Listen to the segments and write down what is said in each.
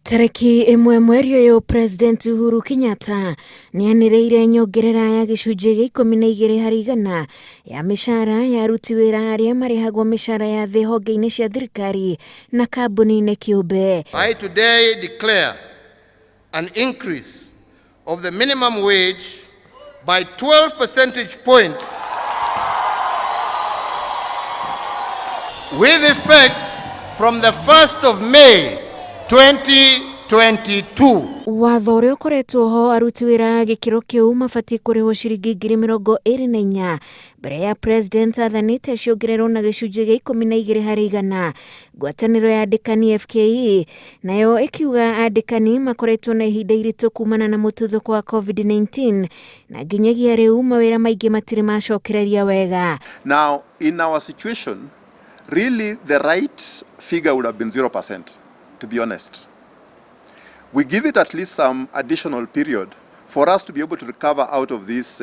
Tarĩki ĩmwe mweri ũyũ President Uhuru Kenyatta nĩanĩrĩire nyongerera ya gĩcunjĩ gĩa 12 harĩ igana ya mĩcara ya aruti wĩra arĩa marĩhagwo mĩcara ya thĩ honge-inĩ cia thirikari na kambuni-inĩ kĩũmbe. I today declare an increase of the minimum wage by 12 percentage points with effect from the 1st of May 2022. Watho ũrĩa ũkoretwo ho aruti wĩra a gĩkĩro kĩu mabatiĩ kũrĩhwo ciringi 24,000 mbere ya president athanĩte ciongererwo na gĩcunjĩ gĩa 12 harĩ igana. Ngwatanĩro ya andĩkani FKE nayo ĩkiuga andĩkani makoretwo na ihinda iritũ kumana na mũtuthũko wa COVID-19 na nginyagia rĩu mawĩra maingĩ matirĩ macokereria wega. Now, in our situation, really the right figure would have been 0%, to be honest. We give it at least some additional period for us to be able to recover out of this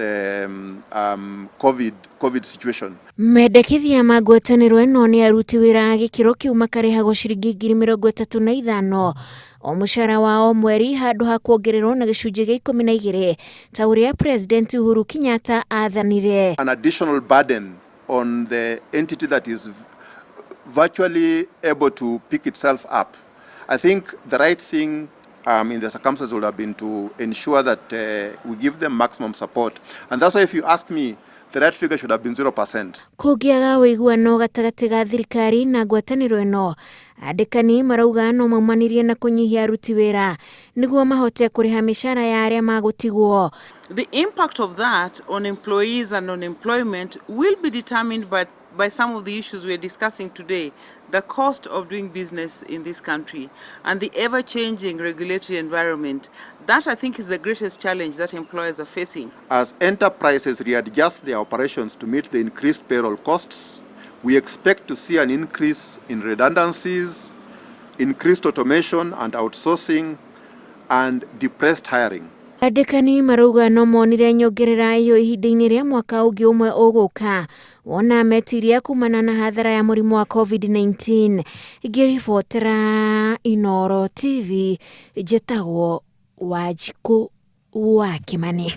COVID situation. Mendekithia ma ngwatanĩro ĩno nĩ aruti wĩra a gĩkĩro kĩu makarĩhagwo ciringi 35,000 o mũcara wa o mweri handũ ha kuongererwo na gĩcunjĩ gĩa 12 ta ũrĩa President Uhuru Kenyatta athanire. An additional burden on the entity that is virtually able to pick itself up. I think the right thing in the circumstances would have been to ensure that we give them maximum support. And that's why if you ask me, the right figure should have been 0%. Kũngĩaga ũiguano gatagatĩ ga thirikari na ngwatanĩro ĩno, andĩkani marauga no maumanirie na kũnyihia aruti wĩra nĩguo mahote kũrĩha mĩcara ya arĩa magũtigwo. The impact of that on employees and on employment will be determined by some of the issues we are discussing today, the cost of doing business in this country and the ever-changing regulatory environment. That, I think, is the greatest challenge that employers are facing. As enterprises readjust their operations to meet the increased payroll costs, we expect to see an increase in redundancies, increased automation and outsourcing, and depressed hiring. Andĩkani marauga no monire nyongerera ĩyo ihinda-inĩ rĩa mwaka ũngĩ ũmwe ũgũka wona metiria kumana na hathara ya mũrimũ wa COVID-19. Ngĩribotera Inooro TV, njĩtagwo Wanjikũ wa Kĩmani.